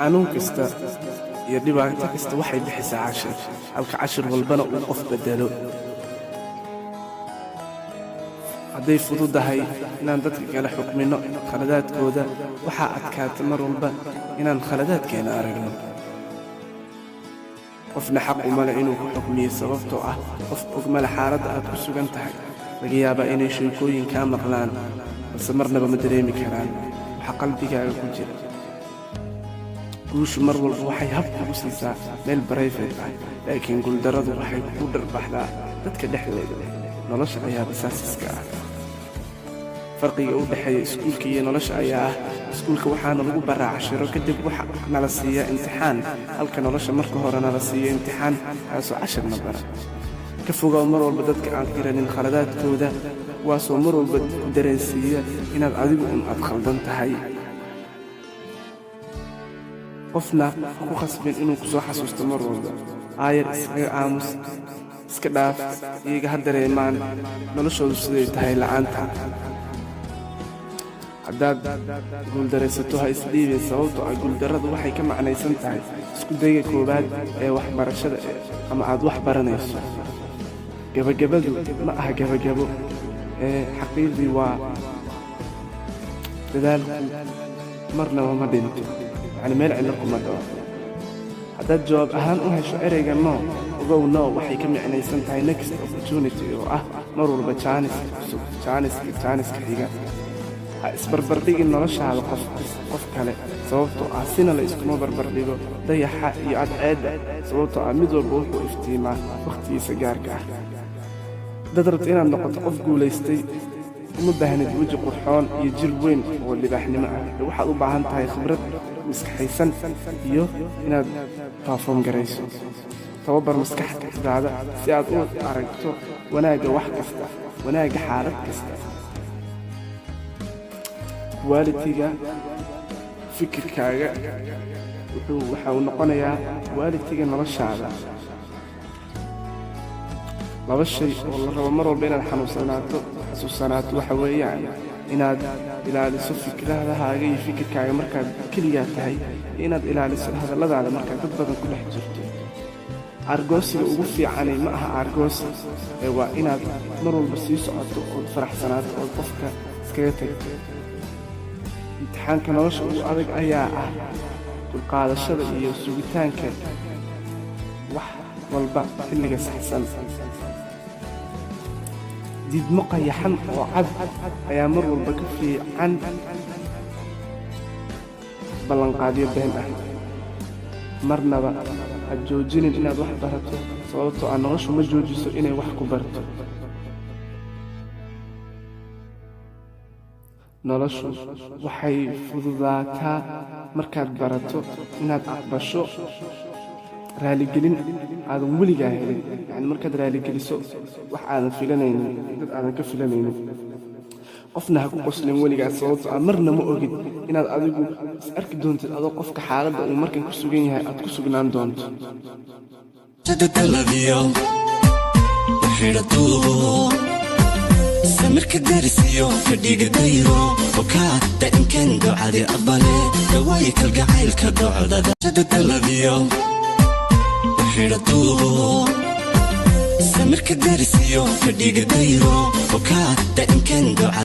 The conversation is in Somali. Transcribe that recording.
Xanuun kasta iyo dhibaato kasta waxay bixisaa cashir, halka cashir walbana uu qof beddelo. Hadday fududahay inaan dadka kale xukminno khaladaadkooda, waxaa adkaata mar walba inaan khaladaadkeena aragno. Qofna xaq uma leh inuu ku xukmiyo, sababtoo ah qof og male xaaladda aad ku sugan tahay. Laga yaabaa inay sheekooyin kaa maqlaan, balse marnaba ma dareemi karaan waxa qalbigaaga ku jira. Guushu mar walba waxay hab kugu siisaa meel private ah, laakiin guuldarradu waxay kugu dharbaxdaa dadka dhexdooda. Nolosha ayaaba saas iska ah. Farqiga u dhexeeya iskuulka iyo nolosha ayaa ah: iskuulka waxaana lagu baraa cashiro, kadib waxa nala siiya imtixaan, halka nolosha marka hore nala siiyo imtixaan kaasoo cashirna bara. Ka fogow mar walba dadka aan qiranin khaladaadkooda, kuwaasoo mar walba ku dareensiiya inaad adigu un aad khaldan tahay. Qofna ha ku khasbin inuu ku soo xasuusto mar walba. Aayar iskaga aamus, iska dhaaf, iyaga ha dareemaan noloshoodu siday tahay la'aanta. Haddaad guuldaraysato, ha isdhiibin, sababtoo ah guuldarradu waxay ka macnaysan tahay isku dayga koowaad ee waxbarashada ama aad wax baranayso. Gabagabadu ma aha gabagabo ee xaqiiqdii waa dadaalku marnaba ma dhinto, yacni meel cidlo kuma dhaco. Haddaad jawaab ahaan u hesho ereyga "no", ogow, "no" waxay ka micnaysan tahay next opportunity, oo ah mar walba jaaniska cusub, jaaniska jaaniska xiga. Ha isbarbardhigin noloshaada qof kale, sababtoo ah sina la iskuma barbardhigo dayaxa iyo cadceedda, sababtoo ah mid walba wuxuu iftiimaa wakhtigiisa gaarka ah. Haddaad rabto inaad noqoto qof guulaystay, uma baahnid weji qurxoon iyo jir weyn oo libaaxnimo ah, ee waxaad u baahan tahay khibrad maskaxaysan iyo inaad perform garayso. Tababar maskaxdaada si aad u aragto wanaagga wax kasta, wanaagga xaalad kasta. Quality-ga fikirkaaga waxa uu noqonayaa quality-ga noloshaada. Laba shay oo la rabo mar walba inaad xanuunsanaato xasuusanaato waxa weeyaan inaad ilaaliso fikradahaaga iyo fikirkaaga markaad keligaa tahay, iyo inaad ilaaliso hadalladaada markaad dad badan ku dhex jirto. Aargoosiga ugu fiicani ma aha aargoosi, ee waa inaad mar walba sii socoto ood faraxsanaato ood qofka iskaga tagto. Imtixaanka nolosha ugu adag ayaa ah dulqaadashada iyo sugitaanka wax walba xilliga saxsan. Diidmo qayaxan oo cad ayaa mar walba ka fiican ballanqaadyo been ah. Marnaba ha joojinin inaad wax barato, sababtoo ah noloshu ma joojiso inay wax ku barto. Noloshu waxay fududaataa markaad barato inaad aqbasho raaligelin aadan weligaa helin, yacni markaad raaligeliso wax aadan filanaynin, dad aadan ka filanaynin. Qofna ha ku qoslin weligaa, sababtoo ah marna ma ogid inaad adigu is arki doontid adoo qofka xaaladda uu markan ku sugan yahay aad ku sugnaan doonto. Dalabiyo xidhatuubo samirka darisiyo fadhiga dayro okaa dainkan ducadi aqbale dawaayi kalgacaylka docdada dalabiyo xidhatuubo samirka darisiyo fadhiga dayro okaa dainkan ducadi.